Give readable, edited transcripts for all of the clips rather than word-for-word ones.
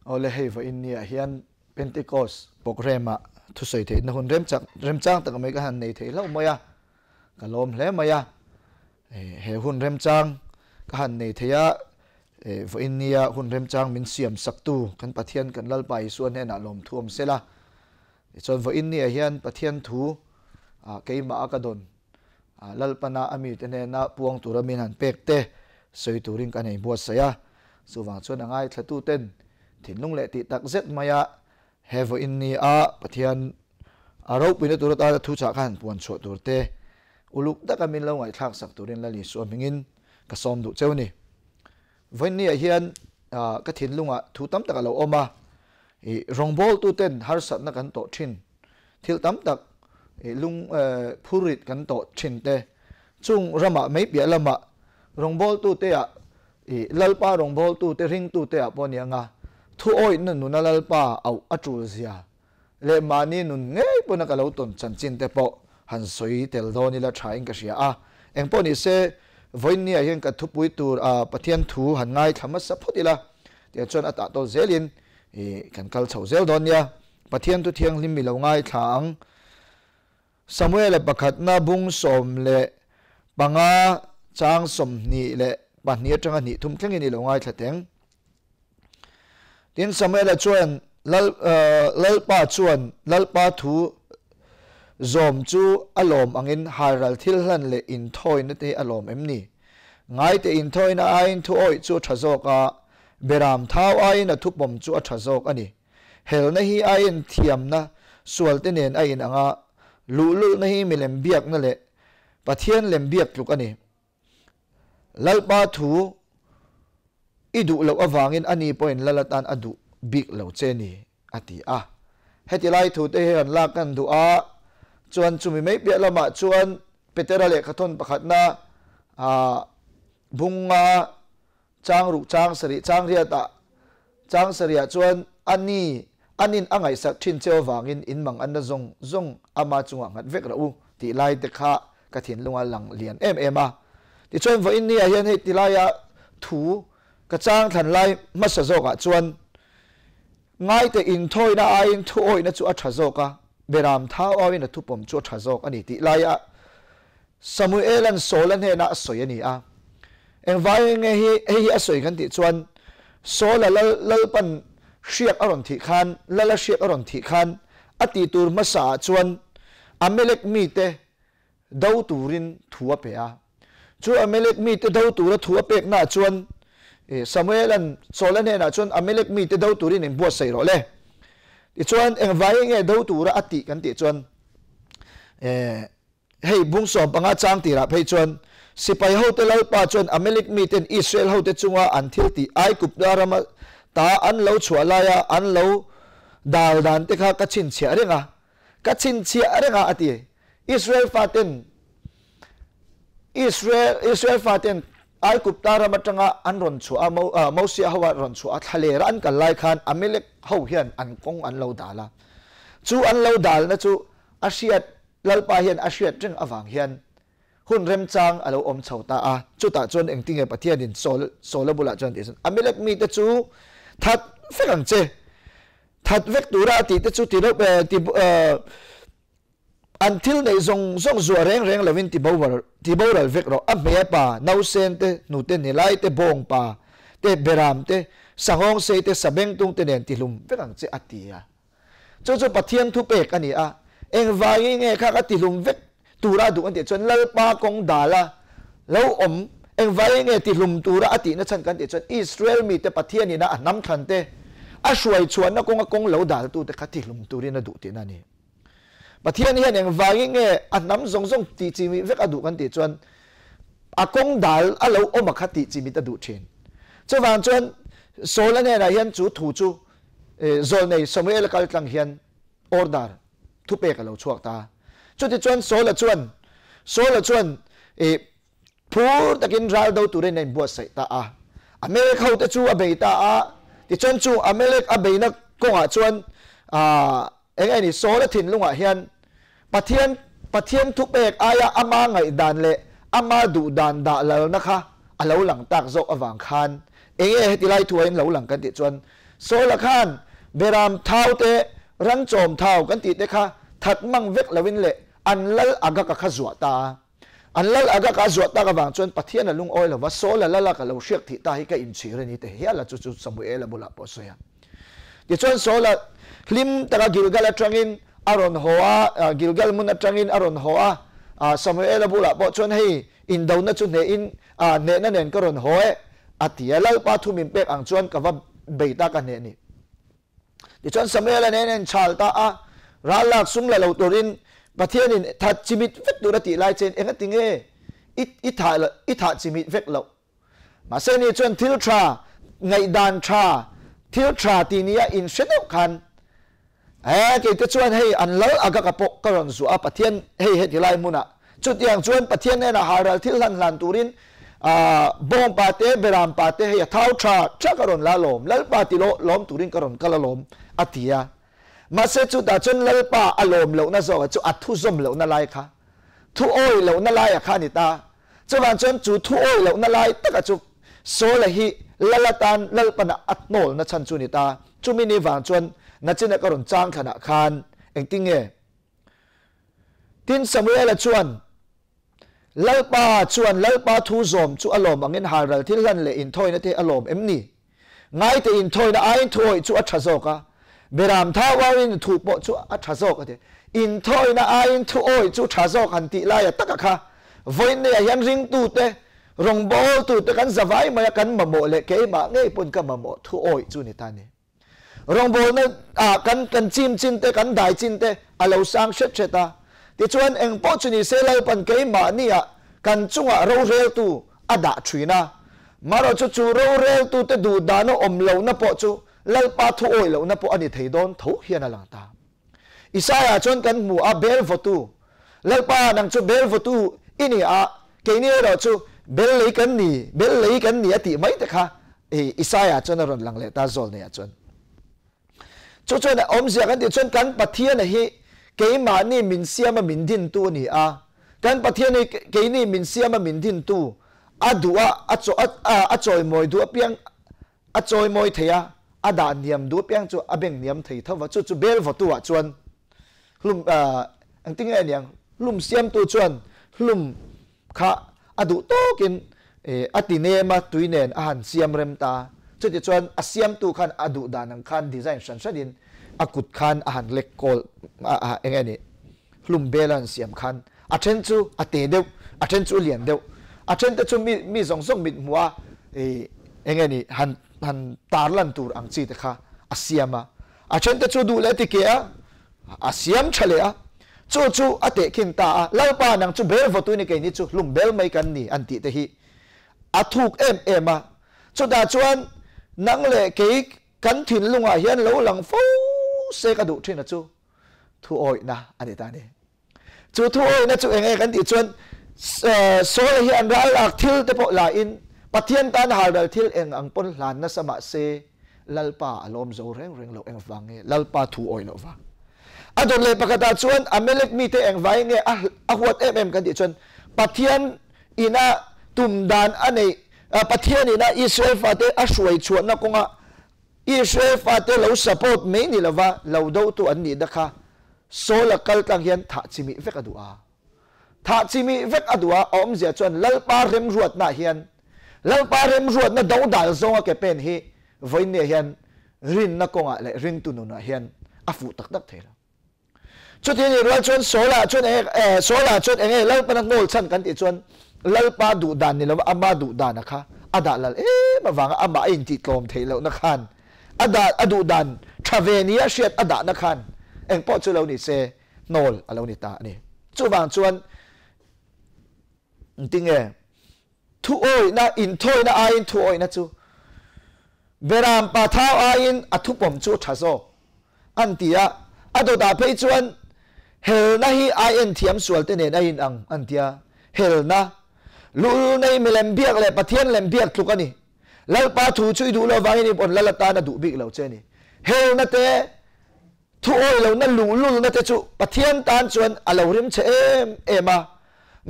Awle hei vawiin ni ah hian Pentecost programme ah thusawi theihna hun remchak remchang tak mai ka han nei thei hlauh mai a, ka lawm hle mai a. He hun remchang ka han nei thei a, vawiin nia hun remchang min siam saktu kan Pathian kan Lalpa Isua hnenah lawmthu awm sela. Tichuan vawiin ni ah hian Pathian thu keimah a ka dawn Lalpana a mite hnena puang tura min han pek te sawi turin ka nei buatsaih a. Chuvang chuan a ngaithlatuten thinlung leh tih tak zet maia he vawiin ni a Pathian a ropuina tur atana thuchah kha han puan chhuah tur te uluk taka min lo ngaihthlak sak turin Lal Isua hmingin ka sawm duh cheu ni. Vawiin ni ah hian ka thinlungah thu tam tak a lo awm a, i rawngbawltuten harsatna kan tawh thin, thil tam tak i lung phurrit kan tawh thin te, chung ramah mei piah lamah rawngbawltute ah i Lalpa rawngbawltute ringtute ah pawh a ni ang a, thuawihna nuna Lalpa auh a tul zia leh mahni nun ngei pawna ka lo tawn chanchin te pawh han sawi tel dawn ila tha in ka hria a. Engpawh ni se, vawiinniah hian ka thupui tur a Pathian thu han ngaithla hmasa phawt ila, tiang chuan a tah tawl zelin i kan kal chho zel dawn nia. Pathian thu thianghlim mi lo ngaithla ang. Samuela pakhatna bung 15 chang 22 atanga hnih thum thlengin i lo ngaithla teng. Tin, Samuela chuan Lal, Lalpa chuan Lalpa thu zawm chu a lawm angin halral thil hlan leh inthawina te hi a lawm em ni? Ngaite inthawina aiin thu awih chu a tha zawk a, beram thau aiin a thupawm chu a tha zawk a ni. Helna hi aiin thiamna sualte nen a inang a, luhlulna hi milem biakna leh Pathian lem biak tluk a ni. Lalpa thu i duh loh avangin ani pawhin lal atan a duh bik lo che ni, a ti a. Heti lai thute hi han lak kan duh a, chuan chumi mai piah lamah chuan Petera lehkhathawn pakhatna bunga chang ruk chang sarih chang riatah chang sarihah chuan ani anin a ngaihsak thin cheu avangin in mang anna zawng zawng ama chungah nghat vek rah u tih lai te kha ka thinlunga lang lian em em a. Tichuan vawiin ni ah hian hei tilaia thu ka chang thlan lai hmasa zawkah chuan ngaite inthawina aiin thu awihna chu a tha zawk a, beram thau auin a thupawm chu a tha zawk a ni tih laia Samuela'n Saula hnenah a sawi a ni a. Engvai nge hi hei hi a sawi kan tih chuan Saula lal Lalpan hriak a rawn thih khan, Lala hriak a rawn thih khan a tih tur hmasa ah chuan Amalek mite do turin thu a pe a. Chu Amalek mite do tura thu a pekna ah chuan Samuela'n Saula hnenah chuan Amalek mite do turin inbuatsaih rawh le. Tichuan engvai nge do tura a tih kan tih chuan Hei bung 15 chang tirah phei chuan sipai hote Lalpa chuan Amalek miten Israel hote chunga an thil tih Aigupta rama ta an lo chhuah laia an lo dal dan te kha ka chhinchhiah reng a, ka chhinchhiah reng a a ti. Israel faten Israel Israel faten Aigupta ram atanga an rawn chhuah a, Mosia ho a rawn chhuah a, thlalera an kal lai khan Amalek ho hian an kawng an lo dal a. Chu an lo dalna chu a hriat Lalpa hian a hriat reng avang hian hun remchang a lo awm chho ta a, chutah chuan engtinge Pathianin Saul Saula bulah chuan tih chuan, Amalek mite chu that vek ang che, that vek tura a tih te chu ti lo ti an thil neih zawng zawng zuah reng reng lovin ti boral ti boral vek rawh, a hmei a pa, nausen te, hnute nilai te, bawng pa te, beram te, sanghawng sei te, sabengtung te nen ti hlum vek ang che a ti a. Chu chu Pathian thupek a ni a, engvangin nge kha ka tihlum vek tura a duh an tih chuan Lalpa kawng dala lo awm, engvangin nge tihlum tura a tihna chhan kan tih chuan Israel mite Pathianina a hnam thlan te, a hruai chhuahna kawnga kawng lo daltute kha tihlum turin a duh tihna a ni. Pathian hian engvangin nge a hnam zawng zawng tih chimih vek a duh kan tih chuan a kawng dal a lo awm a kha tih chimit a duh thin. Chuvang chuan Saul-a hnenah hian chu thu chu Zawlnei Samuel-a kal tlang hian order, thupek a lo chhuak ta. Chutichuan Saul-a chuan Saul-a chuan phur takin ral do turin a inbuatsaih ta a. Amalek hote chu a bei ta a. Tichuan chung Amalek a beina kawngah chuan eng nge ni Saul-a thinlungah hian Pathian Pathian thupek aia ama ngaihdan leh ama duhdan dah lalna kha a lo lang tak zawk avang khan eng nge heti lai thuain lo lang kan tih chuan Saula khan beram thau te ran chawm thau kan tih te kha that mang vek loin leh an lal Agag-a kha zuah ta a. An lal Agag-a a zuah tak avang chuan Pathian a lungawi lo va, Saula lala ka lo hriak thih ta hi ka inchhir a ni ti hial a, chu chu Samuela bulah pawh a sawi a. Tichuan Saula hlim taka Gilgal atangin a rawn haw a, Gilgal hmun atangin a rawn haw a, Samuela bulah pawh chuan hei indona chu hnehin hnehna nen ka rawn haw e a ti a, Lalpa thu min pek ang chuan ka va bei ta ka hneh ni. Tichuan Samuela nen a inchhal ta a, ral lak sum la lo turin Pathianin that chimit vek tur a tih lai chein engati nge i thah i thah chimit vek loh? Mahse ni chuan thil tha, ngaihdan tha, thil tha tih nia inhre deuh khan e kei te chuan hei an lal aga ka pawh ka rawn zuah a Pathian hei heti lai hmunah chutiang chuan Pathian hnenah halral thil hlan hlan turin bawngpa te berampa te hei a thau tha tha ka rawn la lawm Lalpa ti lawm turin ka rawn kal alawm a ti a. Mahse chutah chuan Lalpa a lawm lohna zawkah chu a thu zawm lohna lai kha thu awi lohna laia kha a ni ta. Chuvang chuan chu thu awi lohna lai taka chu Saula hi Lal atan Lalpana a hnawlna chhan chu a ni ta. Chumi ni vang chuan nachina ka rawn chang thlanah khan engtinge? Tin, Samuela chuan Lalpa chuan Lalpa thu zawm chu a lawm angin halral thil hlan leh inthawina te a lawm em ni? Ngaite inthawina aiin thuawih chu a tha zawk a, beram thau aiin thu pawh chu a tha zawk a ti. Inthawina aiin thuawih chu tha zawk han tih laia taka kha vawiinneia hian ringtute, rawngbawltute kan zavai maia kan mamawh leh keimah ngei pawn ka mamawh thuawih chu ni ta ni. Rawngbawlna ah kan kan chim chin te, kan dai chin te a lo sang hret hret a. Tichuan eng pawh chu ni se Lalpan keimahni ah kan chungah roreltu a dah thin a. Marawh chu chu roreltu te duh dan a awm lohna pawh chu Lalpa thu awih lohna pawh a ni thei dawn tho hian a lang ta. Isaiah chuan kan hmu a bel vawtu, Lalpa nang chu bel vawtu i ni a, keini erawh chu bel lei kan ni, bel lei kan ni a tih mai te kha Isaiah chuan a rawn lang leh ta zawlneiah chuan. Chu chuan a awmzia kan tih chuan kan Pathiana hi keimahni min siama min dintu a ni a, kan Pathian hi keini min siama min dintu, a duh a, a chawimawi duh apiang a chawimawi thei a, a dah hniam duh apiang chu a beng hniam thei tho va, chu chu bel vawtu ah chuan hlum engtin nge aniang hlum siamtu chuan hlum kha a duh tawkin a ti nem a, tui nen a han siam rem ta, chuti chuan a siamtu khan a duh dan ang khan design hran hranin a kut khan a han lek kawl eng nge ni hlum bel a han siam khan a then chu a te deuh, a then chu a lian deuh, a then te chu mi mi zawng zawng mit hmuh a eng nge ni han han tar lan tur ang chi te kha a siam a, a then te chu duh leh ti ke a, a siam tha leh a, chu chu a tehkhin ta a, Lalpa nang chu bel vawtu ni keini chu hlum bel mai kan ni an tih te hi a thuk em em a, chutah chuan nang leh kei kan thinlungah hian lo lang fo se ka duh thin a chu thu awihna a ni ta a ni. Chu thu awihna chu eng nge kan tih chuan Saul hian ral lak thil te pawh la in Pathian tan halral thil eng ang pawn hlan nasa mah se Lalpa a lawm zo reng reng lo eng vang nge Lalpa thu awih loh vang. A dawt leh pakhatah chuan Amalek mite eng vangin nge a huat em em kan tih chuan Pathian ina tum dan a neih Pathian ina Israel fate a hruai chhuahna kawngah Israel fate lo support mai ni lova lo dotu an nih na kha Saul-a kal tlang hian thah chimih vek a duh a. Thah chimih vek a duh a, a awmzia chuan Lalpa remruatnaah hian Lalpa remruatna dodal zawnga ke pen hi vawiinniah hian rinna kawngah leh ringtu nunah hian a fuh tak tak thei lo. Chuti a nih rual chuan Saul-a chuan enge Saul-a chuan enge Lalpana hnawl chhan kan tih chuan Lalpa duh dan ni lova ama duh dana kha a dah lal em avanga amah a intihtlawm theih lohna khan A dah a duh dan tha ve nia hriat a dahna khan eng pawh chu lo ni se hnawl a lo ni ta a ni. Chuvang chuan engtinge thu awihna inthawina aiin thu awihna chu Beram pa thau aiin a thupawm chu tha zawk an ti a, a dawtah phei chuan helna hi ai en thiam sual te nen a in ang an ti a, helna luhlul nei milem biak leh Pathian lem biak tluk a ni. Lalpa thu chu i duh lo vangin i pawn lal atan a duh bik lo che a ni. Helna te, thu awi lohna luhlulna te chu Pathian tan chuan a lo rim che em em a.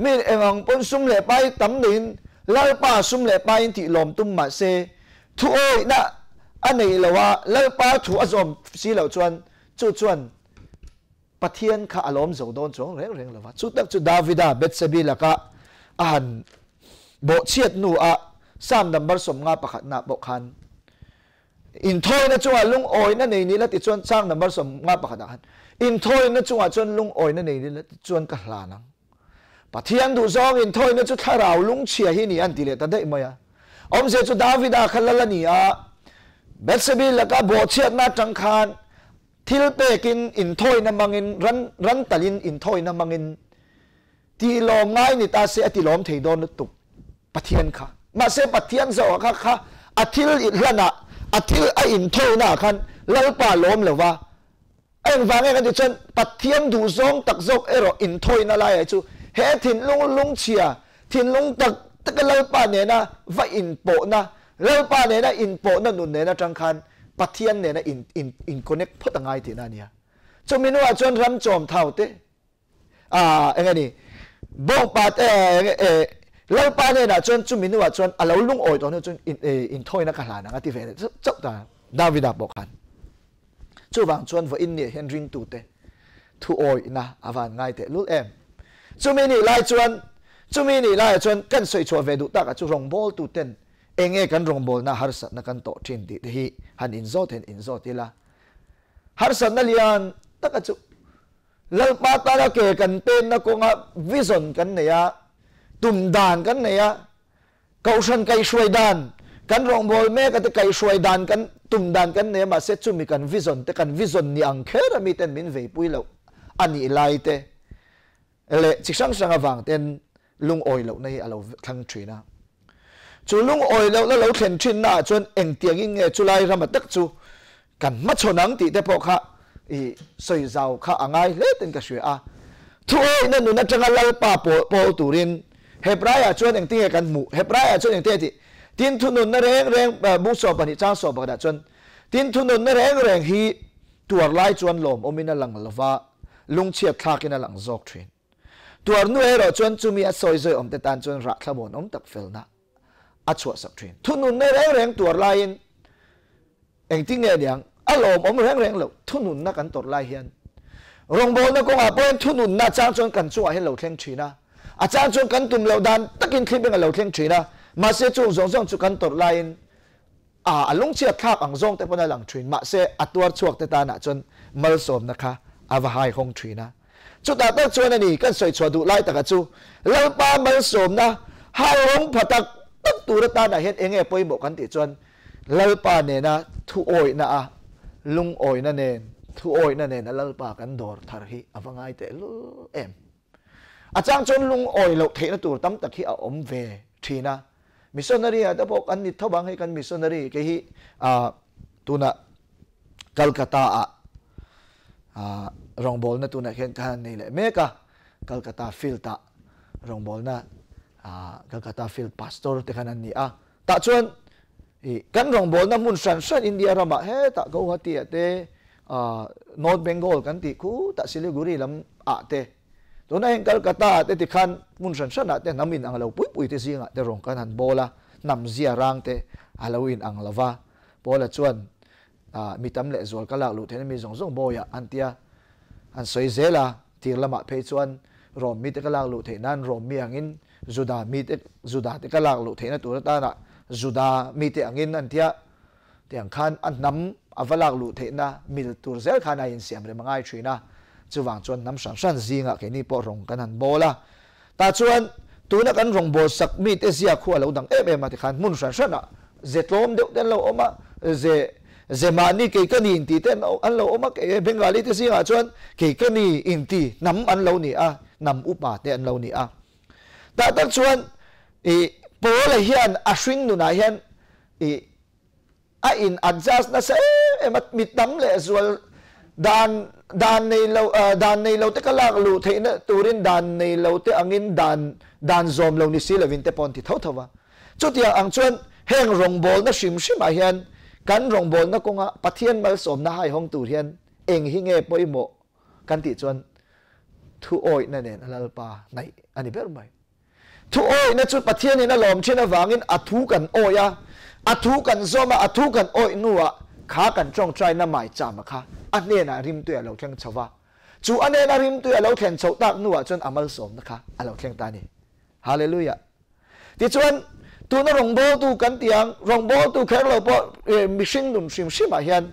Mi eng ang pawn sum leh pai tam neiin Lalpa sum leh paiin tih lawm tum mah se, thu awihna a nei lo a, Lalpa thu a zawm si loh chuan chu chuan Pathian kha a lawm zo dawn chuang reng reng lo va. Chu tak chu Davida Bethsebi laka a han bawhchhiat hnu ah Psalm number 51 ah pawh khan Inthawina chungah lungawina nei ni la ti chuan chang number 51 ah khan inthawina chungah chuan lungawina nei ni la ti chuan ka hlan ang. Pathian duhzawng inthawina chu thlarau lungchhia hi ni an ti leh ta daih mai a. Awmzia chu Davida kha lal a ni a, Bethsebi laka bawhchhiatna atang khan thil pekin inthawina hmangin ran ran talin inthawina hmangin ti lawm ngai ni ta se a ti lawm thei dawn lutuk. Pathian kha. Mahse Pathian zawh kha kha a thil hlan ah, a thil a inthawina ah khan Lalpa lawm lo va, a engvang nge kan tih chuan Pathian duhzawng tak zawk erawh inthawina lai ah chu he thinlung lungchhia, thinlung tak taka Lalpa nena va inpawhna, Lalpa nena inpawhna nun nen atang khan Pathian nena in in in connect phawt a ngai tihna a nia. Chumi hnuah chuan ram chawm thau te Ah, eng a ni? Bawngpa te, eh, Lalpa hnenah chuan chumi hnuah chuan a lo lungawi tawh hnu chuan in, eh, inthawina ka hlan ang a ti ve leh chauh chauh ta Davida pawh khan. Chuvang chuan vawiin niah hian ringtute thuawihna a van ngai teh lul em. Chumi nih lai chuan, chumi nih laiah chuan kan sawi chhuah ve duh takah chu rawngbawltuten eng nge kan rawngbawlna harsatna kan tawh thin tih te hi han inzawt hian inzawt ila. Harsatna lian taka chu Lalpa tana ke kan penna kawnga vision kan nei a, tum dan kan nei a, kohhran kaihhruai dan, kan rawngbâwl mek a te kaihhruai dan kan tum dan kan nei a, mahse chumi kan vision te kan vision ni ang kher a miten min veipui loh a nih lai te leh chi hrang hrang avang ten lungawi lohna hi a lo thlang thin a. Chu lungawi lohna lo thlen thinna ah chuan engtiangin nge chulai rama tak chu kan hmachhawn ang tih te pawh kha i sawi zau kha a ngai hle ten ka hria a. Thuawihna nun atanga Lalpa pawl pawl turin Hebraiah chuan engtinge kan hmuh? Hebraiah chuan engtinge tih? Tin thununna reng reng bung 12 chang 11 ah chuan tin thununna reng reng hi tuar lai chuan lawmawmin a lang lova lungchhiat thlakin a lang zawk thin. Tuar nu erawh chuan chumi a sawi zawi awmte tan chuan rah thlamuan awm tak felna a chhuahsak thin. Thununna reng reng tuar laiin engtin nge niang a lawmawm reng reng loh thununna kan tawrh lai hian rawngbawlna kawngah pawhin thununna chang chuan kan chungah hian lo thleng thin a, a chang chuan kan tum loh dan takin thlip eng a lo thleng thin a, mahse chung zawng zawng chu kan tawrh laiin A, a lungchhiat thlak ang zawng te pawn a lang thin, mahse a tuar chhuak te tanah chuan malsawmna kha a va hai hawng thin a. Chutah tak chuan a ni, kan sawi chhuah duh lai takah chu Lalpa malsawmna hai hawng pha tak tak tur atanah hian eng nge pawimawh kan tih chuan Lalpa nena thuawihna a lungawihna nen, thuawihna nen a Lalpa kan dawr thar hi a va ngai teh lul em. A chang chuan lungawi loh theihna tur tam tak hi a awm ve thin a. Missionary ah te pawh kan ni tho ang hei kan missionary kei hi ah tunah Calcutta ah ah rawngbawlna tunah khian ka han nei leh mek a, Calcutta field ah rawngbawlna ah Calcutta field pastor te khan an ni a. Tah chuan i kan rawngbawlna hmun hran hran India ramah hetah Guwahati ah te ah North Bengal kan tih khutah Siliguri lam ah te Tuna heng Calcutta ah te tikhan hmun hran hran ah te hnam in ang lo pui pui te zingah te rawng kan han bawl a, hnam zia rang te a lo in ang lo va. Paula chuan ah mi tam leh zual ka lak luh theihna mi zawng zawng bawiah an tia an sawi zel a, tir lamah phei chuan Rom mite ka lak luh theih nan Rom mi angin Juda mite Juda te ka lak luh theihna tur atana Juda mite angin an tia Tiang khan a hnam a va lak luh theihna mil tur zel khan a insiam rem a ngai thin a, chuvang chuan hnam hran hran zingah keini pawh rawng kan han bawl a. Tah chuan tuna kan rawng bawl sak mite zia khu a lo dang em em a tikhan hmun hran hranah ze tlawm deuh te an lo awm a, ze ze mahni kei ka ni inti te an lo awm a, kei Bengali te zingah chuan kei ka ni inti hnam an lo ni a, hnam upa te an lo ni a. Tah tak chuan i Paula hian a hring nunah hian i a in adjust nasa em em a, mi tam leh zual dan dan nei lo dan nei lo te ka lak luh theihna turin dan nei lo te angin dan dan zawm lo ni si lovin te pawh an ti tho tho va. Chutiang ang chuan heng rawngbawlna hrim hrimah hian kan rawngbawlna kawnga Pathian malsawmna haihawng tur hian eng hi nge pawimawh kan tih chuan thu awihna nen a Lalpa hnaih a ni ber mai. Thu awihna chu Pathianin a lawm thin avangin a thu kan awih a, A thu kan zawm a, a thu kan awih hnuah kha kan tawngtaina maichama kha a hnenah rimtui a lo thleng chho va. Chu a hnena rimtui a lo thlen chhoh tak hnuah chuan a malsawmna kha a lo thleng ta a ni. Hallelujah! Tichuan, tuna rawngbawltu kan tih ang, rawngbawltu kher lo pawh mihring nun hrim hrimah hian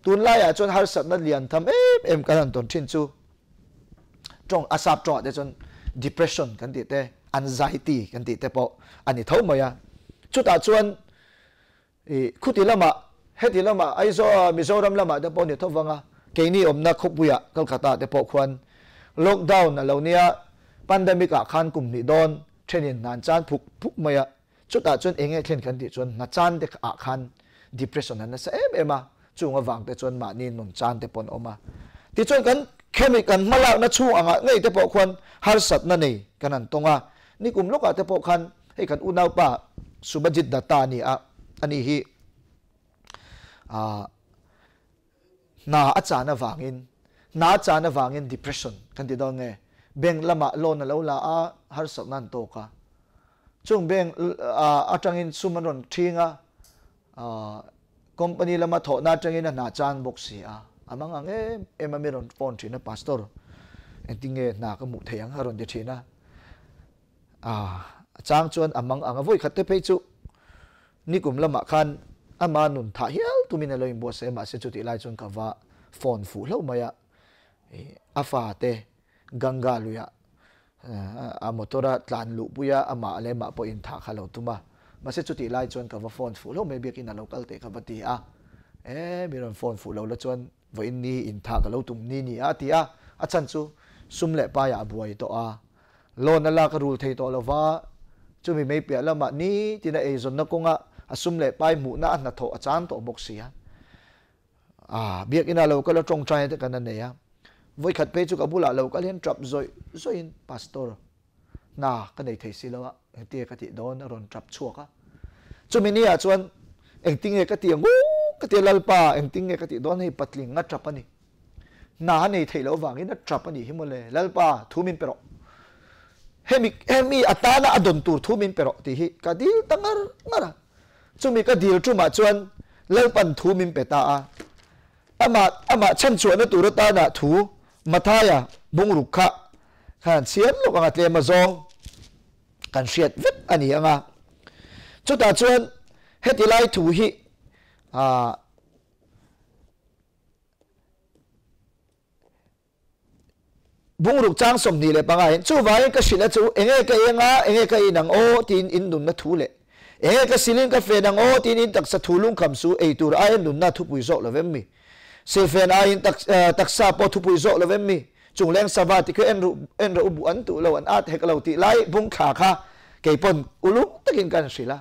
tunlaiah chuan harsatna lian tham em em kan han tawn thin chu tawng a sap tawngah te chuan depression kan tih te, anxiety kan tih te pawh a ni tho mai a. Chutah chuan I khuti lamah, heti lamah, Aizawl, Mizoram lamah te pawh ni tho vang a, keini awmna khawpuiah Kolkata te pawh khuan lockdown a lo nia, pandemic ah khan kum hnih dawn thenin hna chan phuk phuk mai a, chutah chuan eng nge thlen kan tih chuan hna chan te ah khan depression an nasa em em a, chung avang te chuan mahni nun chan te pawh an awm a. Tichuan kan khemi kan hmalakna chhung angah ngei te pawh khuan harsatna nei kan han tawng a, nikum lawkah te pawh khan Hei kan unaupa Subhajit Datta a ni a, ani hi hna a chan avangin, hna a chan avangin depression kan ti dawn nge, bank lamah loan a lo la a, harsatna an tawk a, chung bank atangin sum an rawn ṭhing a, company lama thawhna atangin a hna chan bawk si a, a mang ang em em a mi rawn phone ṭhin a, Pastor engtinge hna ka hmuh theih ang a rawn ti ṭhin a. A chang chuan a mang ang a, vawikhat te phei chu nikum lamah khan ama nun thah hial tumin a lo inbuatsaih a, mahse chutih lai chuan ka va phone fuh hlauh mai a, a fa te Ganga luiah a motor a tlan luhpui a, amah leh amah pawh inthah kha a lo tum a, mahse chutih lai chuan ka va phone fuh hlauh mai, biakin a lo kal teh ka va ti a, e mi rawn phone fuh lo la chuan vawiin ni inthah ka lo tum ni ni a, a ti a, a chhan chu sum leh paiah a buai tawh a. Loan a lak a rul thei tawh lo va, chumi mei piah lamah nitin a eizawnna kawnga a sum leh pai hmuhna a hnathawh a chang tawh bawk si a. Ah, biakina lo kal a tawngtai te kan a nei a. Vawikhat phei chu ka bulah lo kal hian tap zawih zawihin Pastor, hna ka nei thei si lo a, engtinge ka tih dawn a rawn tap chhuak a. Chumi ni ah chuan engtinge ka tih ang u ka ti a, Lalpa engtinge ka tih dawn hei patling a tap a ni. Hna a nei theih loh avangin a tap a nih hi mawle, Lalpa, thu min pe rawh. Hemi, hemi atana a dawn tur thu min pe rawh tih hi ka dil ta ngar ngar a. Chumi ka dil tumah chuan Lalpan thu min pe ta a. Amah, amah chhanchhuahna tur atana thu Mathaia bungruk kha khan chhiar lawk anga tlem a zawng kan hriat vek a ni ang a. Chutah chuan heti lai thu hi ah, Bungruk chang 25 hian chuvangin ka hrilh a chu enge ka eng a, enge ka in ang aw tiin in nunna thu leh enge ka silin ka fen ang aw tiin in taksa thu lungkham su ei tur aiin nunna thupui zawk lo vem mi? Silfen aiin taksa pawh thupui zawk lo vem mi? Chungleng sava ti kha en ru en rawh u buh an tuh lo an at hek lo tih lai bungthla kha keipawn uluk takin ka han hrilh a.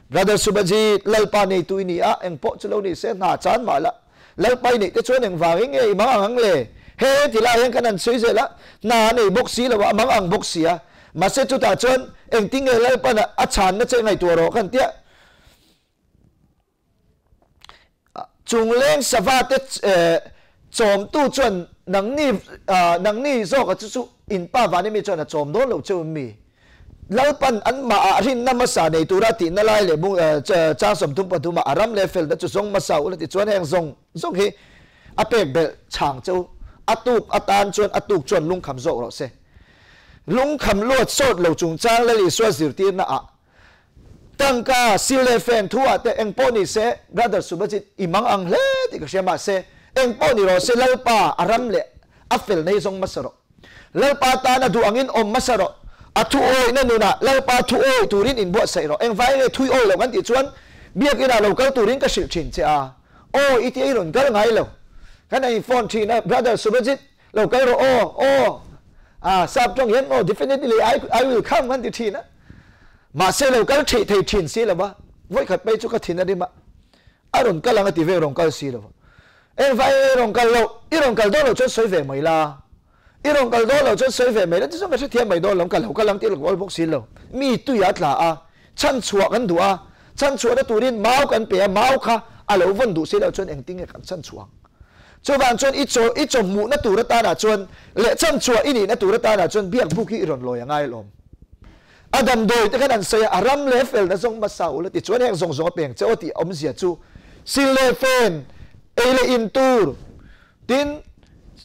Brother Subhajit, Lalpa neitu i ni a, eng pawh chu lo ni se, hna chan mah la. Lalpa i neih te chuan eng vangin nge i mang ang ang le? He ti lai hian kan han sawi zel a, hna a nei bawk si lo a, a mang ang bawk si a. Mahse chutah chuan engtin nge Lalpa'n a chhanna che ngaihtuah rawh kan tia. Chungleng sava te chawmtu chuan nangni nangni zawka chu chu in pa vani mi chuan a chawm dawn lo cheu mi? Lalpan anmah ah rinna hmasa nei tura tihna lai leh bung chang 33 ah a ram leh felna chu zawng hmasa ula ti chuan heng zawng zawng hi a pek belh chhang cheu a tuk atan chuan a tuk chuan lungkham zawk rawh se. Lungkham luat sawt lo chungchang Lal Isua zirtirna ah Tangka, sil leh fen thu ah te eng pawh ni se, Brother Subhajit i mang ang hle tih ka hria mahse eng pawh ni rawh se Lalpa a ram leh a fel nei zawng hmasa rawh. Lalpa tan a duh angin awm hmasa rawh. A thu awihna nunah Lalpa thu awih turin inbuatsaih rawh. Engvai nge thui awih loh kan tih chuan Biakin ah lo kal turin ka hrilh thin che a. Aw i tih a i rawn kal ngai lo. Kan in phone thin a, Brother Subhajit Lo kal rawh aw, aw. Ah, sap tawng hian maw definitely I, I will come kan ti thin a. Mahse lo kal theih thei thin si lo va, vawi khat phei chu ka thin a rim a. A rawn kal ang a ti ve rawn kal si lo va. Engvai i rawn kal loh, i rawn kal dawn loh chuan sawi ve mai la. I rawn kal dawn loh chuan sawi ve mai la, tichuan ka hrethiam mai dawn lo, ka lo kal ang tih lo awl bawk si lo. Mi tui a tla a, chhanchhuah kan duh a, chhanchhuahna turin mau kan pe a, mau kha a lo vawn duh si loh chuan engtin nge kan chhanchhuah ang? Chuvang chuan i chaw i chaw hmuhna tur atanah chuan leh chhanchhuah i nihna tur atanah chuan biak buk hi i rawn lawi a ngai alawm. A damdawi te khan an sawi a, a ram leh felna zawng hmasa ula ti chuan heng zawng zawng a peng che aw tih awmzia chu sil leh fen, ei leh in tur, tin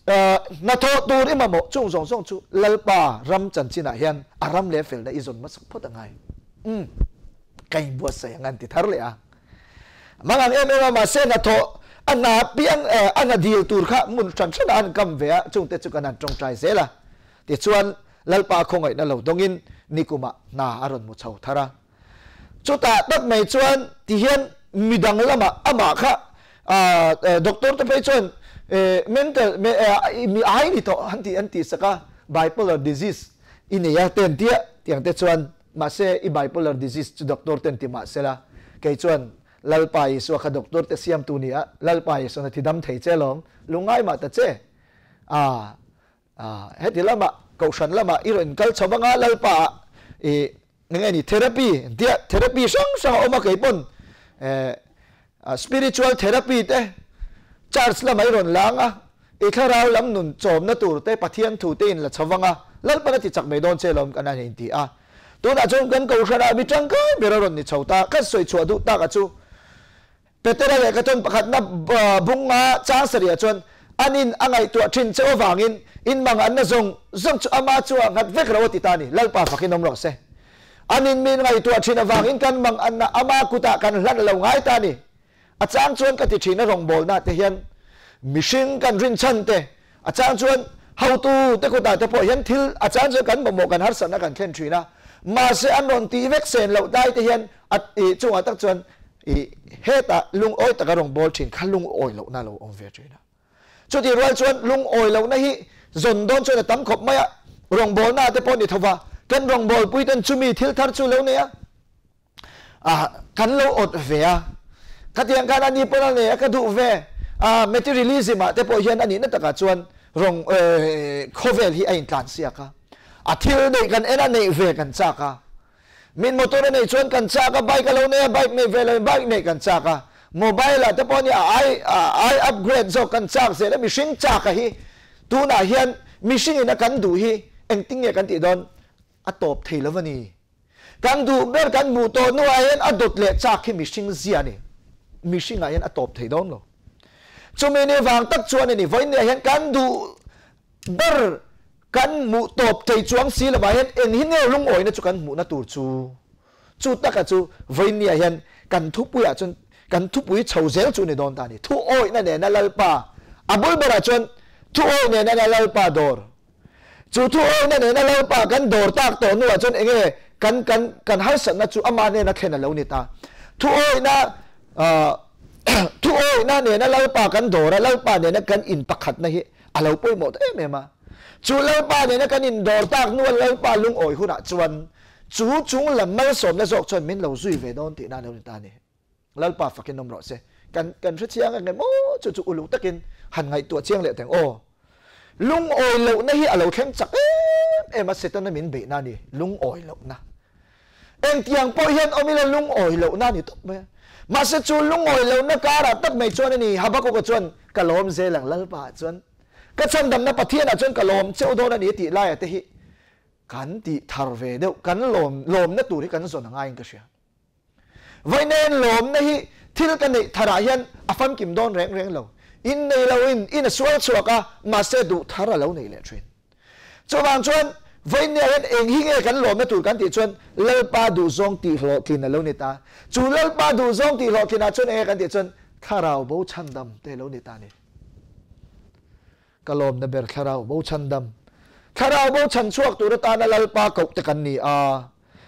hnathawh tur i mamawh chung zawng zawng chu Lalpa ram chanchinah hian a ram leh felna i zawn hmasak phawt a ngai. Umm ka inbuatsaih ang an ti thar leh a. Mangang em em a mahse hnathawh a hna piang a hna dil tur kha hmun hran hranah an kam ve a, chungte chu kan han tawngtai zel a. Tichuan, Lalpa khawngaihna lo dawngin nikumah hna a rawn hmu chho thar a. Chutah tak mai chuan tihian midang lamah amah kha doctor te phei chuan mental mi ai ni tawh an tih an tih sak a, bipolar disease i nei a te an tia tiang te chuan mahse i bipolar disease chu doctor ten ti mahsela kei chuan Lalpa Isua kha doctor te siamtu ni a, Lalpa Isuan a thi dam thei che lawm, lungngai mah ta che. Heti lamah kohhran lamah i rawn kal chho vang a, Lalpa ah i eng nge ni therapy tia therapy hrang hrang a awm a kei pawn spiritual therapy te church lamah i rawn lang a, i thlarau lam nun chawmna tur te Pathian thu te in la chho vang a, Lalpan a ti chak mai dawn che lawm kan han inti a. Tunah chuan kan kohhran ah mi tangkai ber a rawn ni chho ta, kan sawi chhuah duh tak a chu Petera lehkha tawn pakhatna bunga chang sarih chuan an in a ngaihtuah thin cheu avangin in mang anna zawng zawng chu ama chu a nghat vek lo a ti ta a ni. Lalpa fakin awm rawh se. An in min ngaihtuah thin avangin kan mang anna ama kutah kan hlan lo ngai ta a ni. A chang chuan ka ti thin a rawngbawlna te hian mihring kan rinchhan te, a chang chuan hotu te kutah te pawh hian thil a chang chuan kan mamawh kan harsatna kan thlen thin a, mahse an rawn tih vek sen loh dai te hian a chungah tak chuan I hetah lungawi taka rawn bawl thin kha lungawi lohna lo awm ve thin a. Chutih rual chuan lungawi lohna hi zawn dawn chuan a tam khawp mai a, rawngbawlna te pawh ni tho va, kan rawngbawlpui ten chumi thil thar chu lo nei a, ah kan lo awt ve a, khatiang khan ani pawn a nei a ka duh ve, ah materialism ah te pawh hian a nihna takah chuan rawng khawvel hi a intlan siak a, a thil neih kan en a neih ve kan chak a. Min motor a neih chuan kan chak a, bike a lo nei a, bike neih ve lo in bike neih kan chak a, mobile ah te pawh nia ai ai upgrade zawk kan chak zel a, mihring chak a hi tunah hian mihring in a kan duh hi engtin nge kan tih dawn a tawp thei lo a ni. Kan duh ber kan hmuh tawh hnuah hian a dawt leh chak hi mihring zia a ni, mihring ah hian a tawp thei dawn lo. Chumi ni vang tak chuan a ni, vawiin ah hian kan duh Ber kan hmuh tawp thei chuang si lovah hian eng hi nge lungawina chu kan hmuhna tur chu? Chu taka chu vawinia hian kan thupuiah chuan kan thupui chho zel chu ni dawn ta a ni. Thuawihna nena Lalpa, a bul berah chuan thuawih nena Lalpa dawr. Chu thuawihna nena Lalpa kan dawr tak tawh hnuah chuan eng nge kan kan kan harsatna chu ama hnena thlen a lo ni ta. Thuawihna thuawihna nena Lalpa kan dawr a, Lalpa nena kan inpakhatna hi A lo pawimawh ta em em a. Chu Lalpa nena kan indawr tak hnua Lalpa lungawi hunah chuan chu chung lam malsawmna zawk chuan min lo zui ve dawn tihna a lo ni ta a ni. Lalpa fakin awm rawh se. Kan kan hrechiang ang em aw chu chu uluk takin han ngaihtuah chiang leh teng aw. Lungawi lohna hi a lo thleng chak em em a Setana min beihna a ni lungawi lohna. Engtiang pawh hian awm ila lungawi lohna a ni tawp mai a. Mahse chu lungawi lohna karah tak mai chuan a ni, Habakuka chuan ka lawm zel ang Lalpa ah chuan ka chhandamna Pathian ah chuan ka lawm cheu dawn a ni a tih laia te hi kan tih thar ve deuh, kan lawm lawmna tur hi kan zawn a ngaiin ka hria. Vawiin lawmna hi thil ka neih tharah hian a famkim dawn reng reng lo. In nei loin in a sual chhuak a, mahse duh thar a lo nei leh thin. Chuvang chuan vawiinniah hian eng hi nge kan lawmna tur kan tih chuan Lalpa duhzawng tih hlawhtlin a lo ni ta. Chu Lalpa duhzawng tih hlawhtlinah chuan eng nge kan tih chuan Thlarau bo chhandam te a lo ni ta a ni. Ka lawmna ber Thlarau bo chhandam. Thlarau bo chhan chhuak tur atana Lalpa koh te kan ni a.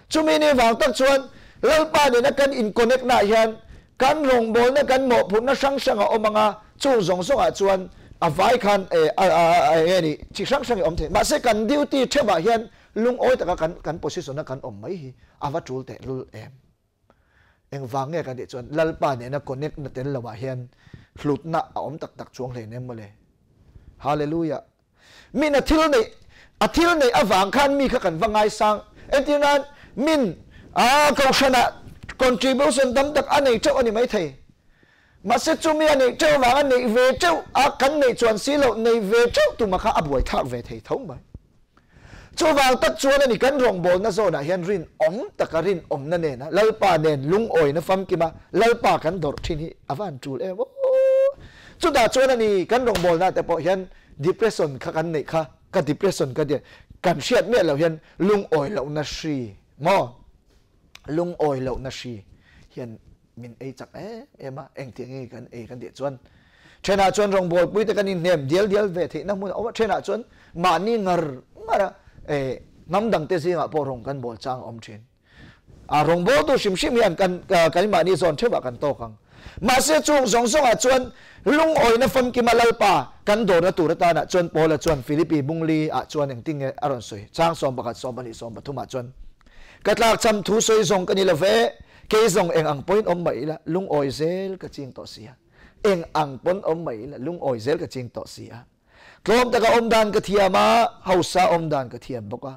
Chumi ni vang tak chuan Lalpa nena kan in connect naah hian kan rawngbawlna kan mawhphurhna hrang hrang a awm ang a, chung zawng zawngah chuan a vai khan eng nge ni chi hrang hrang i awm thei. Mahse kan duty theuhah hian lungawi taka kan kan position a kan awm mai hi a va tul tehlul em. Engvang nge kan tih chuan Lalpa nena connect na tel loah hian hlutna a awm tak tak chuang hleinem mawle. Hallelujah. Min a thil neih a thil neih avang khan mi kha kan va ngaisang. Entir nan min a kohhranah contribution tam tak a nei teuh a ni maithei. Mahse chumi a neih teuh vanga neih ve teuh a kan neih chuan si loh nei ve teuh tuma kha a buaithlak ve thei tho mai. Chuvang tak chuan a ni kan rawngbawlna zawnah hian rinawm taka rinawmna nena Lalpa nen lungawina famkima Lalpa kan dawrh thin hi a van tul em aw. Chutah chuan a ni kan rawngbawlna te pawh hian depression kha kan neih kha ka depression ka tia kan hriat miah loh hian lungawi lohna hri maw lungawi lohna hri hian min ei chak em em a, engtiang nge kan ei kan tih chuan thenah chuan rawngbawlpui te kan inhnem dial dial ve theihna hmun a awm a, thenah chuan mahni ngar ngar a eh hnam dang te zingah pawh rawng kan bawl chang a awm thin. A rawngbawltu hrim hrim hian kan kan mahni zawn theuhah kan tawk ang. Mahse chung zawng zawngah chuan lungawina famkima Lalpa kan dawrna tur atanah chuan Paula chuan Philippi bungli ah chuan engtin nge a rawn sawi? Chang 11, 12, 13 ah chuan Ka tlakcham thu sawi zawng ka ni lo ve, kei zawng eng ang pawhin awm mah ila lungawi zel ka ching tawh si a. Eng ang pawn awm mah ila lungawi zel ka ching tawh si a. Tlawm taka awm dan ka thiam a, hausa awm dan ka thiam bawk a.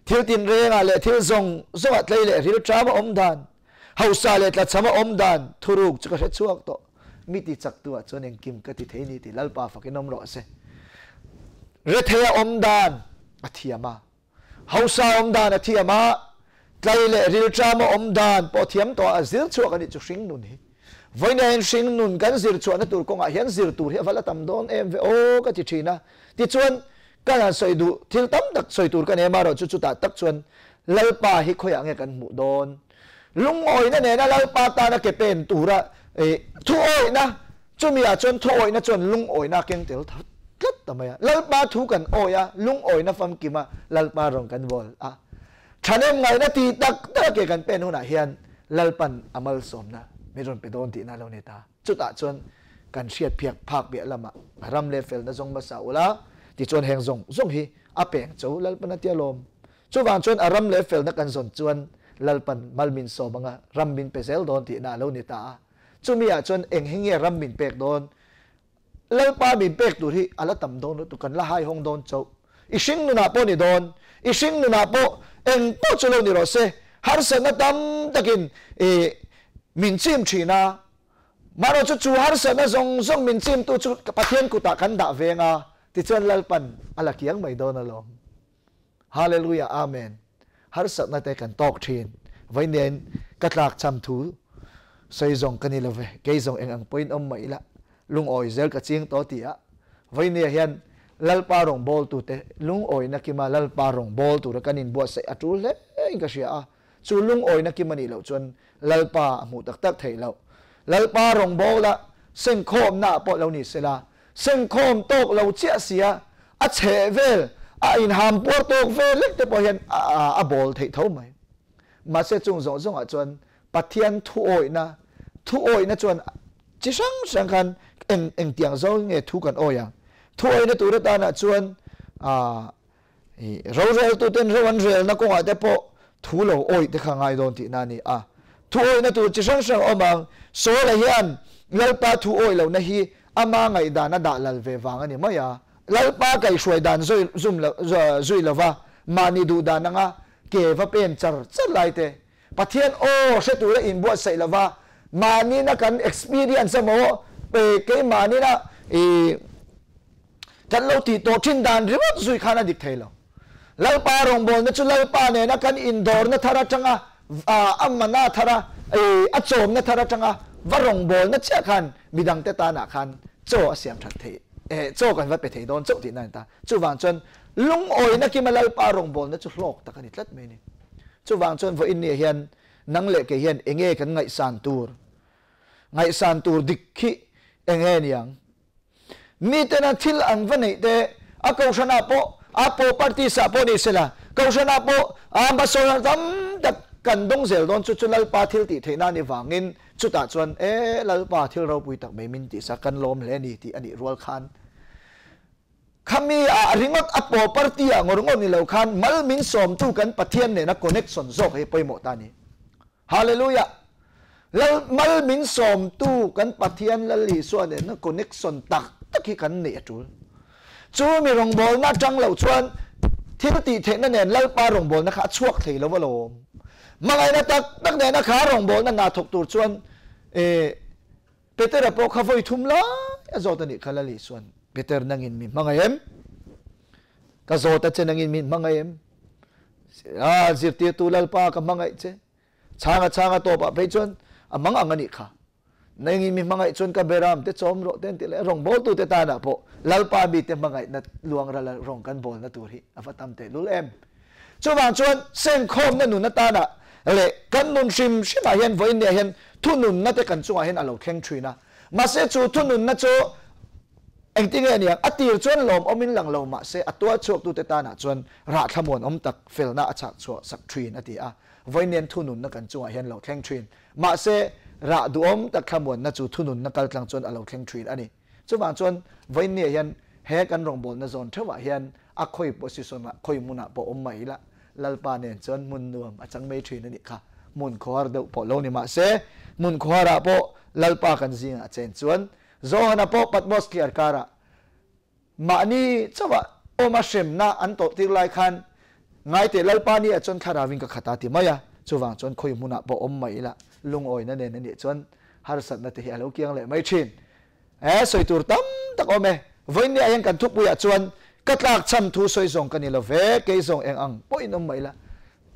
Thil tinrengah leh thil zawng zawngah tlei leh rilṭama awm dan, hausa leh tlachhama awm dan thuruk chu ka hre chhuak tawh. Mi ti chaktu ah chuan engkim ka ti thei ni tih Lalpa fakin awm rawh se. Retheia awm dan a thiam a. Hausa awm dan a thiam a, tlai leh rilṭam a awm dan pawh thiam tawh a zir chhuak a nih chu hringnun hi. Vawiin hringnun kan zir chhuahna tur kawngah hian zir tur hi a va la tam dawn em ve aw ka ti ṭhin a. Tichuan, kan han sawi duh thil tam tak sawi tur ka nei amaherawh chu chutah tak chuan Lalpa hi khawiah nge kan hmuh dawn? Lungawina nena Lalpa tana ke pen tura thuawihna, chumi ah chuan thuawihna chuan lungawina a keng tel tlat ta mai a. Lalpa thu kan awi a, lungawina famkim a, Lalpa rawn kan vawl a. Thahnem ngaihna tih tak tak a ke kan pen hunah hian Lalpan a malsawmna min rawn pe dawn tihna a lo ni ta. Chutah chuan kan hriat phiak phak piah lamah ram leh felna zawng hmasa ula, tichuan heng zawng zawng hi a peng cho Lalpan a tia lawm. Chuvang chuan a ram leh felna kan zawn chuan Lalpan mal min sawm anga ram min pe zel dawn tihna a lo ni ta a. Chumi ah chuan eng hi nge ram min pek dawn? Lalpa min pek tur hi a la tam dawn lutuk, kan la haihawng dawn chauh. I hring nunah pawh ni dawn, i hring nunah pawh eng pawh chu lo ni rawh se, harsatna tam takin i min chim thin a. Mahrawh chu chu harsatna zawng zawng min chimtu chu Pathian kutah kan dah veng a, tichuan Lalpan a la kiang mai dawn alawm. Hallelujah Amen Harsatna te kan tawk thin Vawi nen ka tlak cham thu sawi zawng ka ni lo ve kei zawng eng ang pawhin awm mah ila lungawi zel ka ching tawh ti a vawi nia hian Lalpa rawngbawltu te lungawina kima Lalpa rawngbawltu tura kan inbuatsaih a tul hle in ka hria a chu lungawina kim a nih loh chuan Lalpa a hmuh tak tak theih loh Lalpa rawngbawla sengkhawmna ah pawh lo ni sela Sengkhawm tawk lo chiah sia, a chheh vel, a inham puar tawk vel lek te pawh hian a bawl theih tho mai. Mahse chung zawng zawngah chuan Pathian thuawihna, thuawihna chuan chi hrang hrang khan eng engtiang zawng nge thu kan awi ang. Thuawihna tur atanah chuan Roreltuten ro an relna kawngah te pawh thu lo awih te kha ngai dawn tihna a ni a. Thu awihna tur chi hrang hrang a awm ang. Saula hian Lalpa thu awih lohna hi ama ngaihdan a dah lal ve vang a ni mai a. Lalpa kaihhruai dan zum zui lova mahni duh dan anga ke va pen char char lai te, Pathian aw hre tura inbuatsaih lova mahnina kan experience emaw keimahni-na kan lo tih tawh thin dan ringawt zui khan a dik thei lo. Lalpa rawngbawlna chu Lalpa nena kan indawrna thar atanga a mana thara a chawmna thar atanga va rawngbawlna chiah khan midangte tanah khan chaw a siam that thei chaw kan va pe thei dawn chauh tihna a ni ta. Chuvang chuan lungawina kima Lalpa rawngbawlna chu hlawk tak a ni tlat mai a ni. Chuvang chuan vawiin nia hian nang leh kei hian enge kan ngaihsan tur? Ngaihsan tur dik khi enge niang? Mitena thil an va neih te, a kohhranah pawh, a pawh parties ah pawh ni sela, kohhranah pawh a hmasawnna tam tak kan dawng zel dawn chu chu Lalpa thil tih theihna a nih vangin chutah chuan e Lalpa thil ropui tak mai min tihsak kan lawm hle a ni tih a nih rual khan Khami ah ringawt a paw party ah ngawr ngawr ni lo khan mal min sawmtu kan Pathian nena connection zawk hi pawimawh ta ni. Hallelujah! Lal mal min sawmtu kan Pathian Lal Isua nena connection tak tak hi kan neih a tul. Chu mi rawngbawlna atang loh chuan thil tih theihna nen Lalpa rawngbawlna kha a chhuak thei lo alawm. Hmangaihna tak tak nena kha rawngbawlna hna thawk tur chuan eh Petera pawh kha vawi thum lai a zawt a nih kha Lali chuan, Peter nangin min hmangaih em? Ka zawt a che nangin min hmangaih em? A zirtirtu Lalpa ka hmangaih che. Chhanga chhanga tawpah phei chuan a mang ang a nih kha. Nangin mi hmangaih chuan ka beram te chawm rawh te an ti leh a, rawngbawltu te tanah pawh Lalpa mite hmangaihna luang ral a rawng kan bawlna tur hi a va tam tehlul em. Chuvang chuan sengkhawmna nun atana leh kan nun hrim hrimah hian vawiinniah hian thununna te kan chungah hian a lo thleng thin a. Mahse chu thununna chu engtinge a niang? A tir chuan lawmawmin lang lo mahse a tuar chhuaktute tanah chuan rah thlamuanawm tak felna a chhak chhuah sak thin a ti a. Vawiinnian thununna kan chungah hian lo thleng thin. Mahse rah duhawm tak thlamuanna chu thununna kaltlang chuan a lo thleng thin a ni. Chuvang chuan vawiinniah hian he kan rawngbawlna zawn theuhah hian a khawi position ah, khawi hmunah pawh awm mai ila, Lalpa nen chuan hmun nuam a chang mai thin a nih kha. Hmun khawhar deuh pawh lo ni mahse, hmun khawharah pawh Lalpa kan zingah chen chuan Johana pawh Patmos thliar karah mahni chauhah awma hremna an tawhtir lai khan ngaiteh Lalpa ni ah chuan thlarauin ka khat a ti mai a, chuvang chuan khawi hmunah pawh awm mai ila lungawina nen a nih chuan harsatna te hi a lo kiang leh mai thin. He sawi tur tam tak awm e. Vawiinniah hian kan thupuiah chuan ka tlak chhan thu sawi zawng ka ni lo ve, kei zawng eng ang pawhin awm mah ila,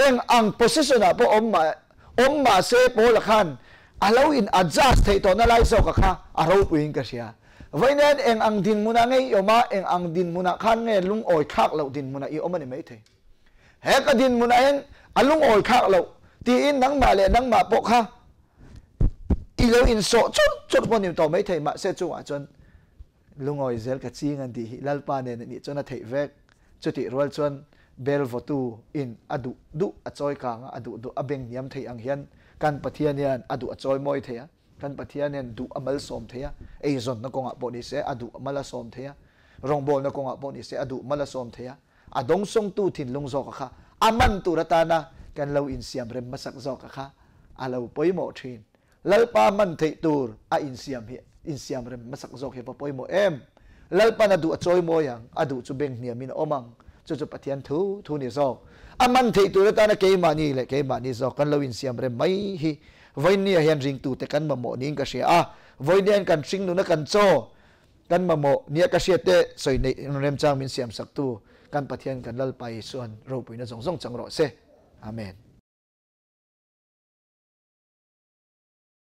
eng ang position ah pawh awm mah awm mah se Paula khan a lo in adjust theih tawhna lai zawka kha a ropuiin ka hria. Vawiinniah hian eng ang dinhmunah nge i awm a, eng ang dinhmunah khan nge lungawi thlak loh dinhmunah i awm a ni maithei. He ka dinhmunah hian a lungawi thlak loh tiin nangmah leh nangmah pawh kha I lo insawh chawrh chawrh pawh ni tawh maithei mahse chungah chuan lungawi zel ka ching an tih hi Lalpa nen anih chuan a theih vek. Chutih rual chuan bel vawtu in a duh duh a chawi kang a, a duh duh a beng hniam thei ang hian kan Pathian hian a duh a chawi mawi thei a, kan Pathian hian duh a malsawm thei a, eizawnna kawngah pawh ni se a duh mal a sawm thei a, rawngbawlna kawngah pawh ni se a duh mal a sawm thei a, a dawngsawngtu thinlung zawka kha a man tur atana kan lo insiam rem hmasak zawka kha a lo pawimawh thin. Lalpa man theih tur a insiam hi insiam rem hmasak zawk hi va pawimawh em? Lalpan a duh a chawi mawi ang, a duh chu beng hniamin a awm ang, chu chu Pathian thu thu ni zawk. A man theih tur atana keimahni leh keimahni zawk kan lo insiam rem mai hi vawiinniah hian ringtute kan mamawh niin ka hria a, vawiinniah hian kan hringnuna kan chaw Kan mamawh nia ka hriat te sawi neih remchang min siamsaktu kan Pathian kan Lalpa Isuan ropuina zawng zawng chang rawh se. Amen.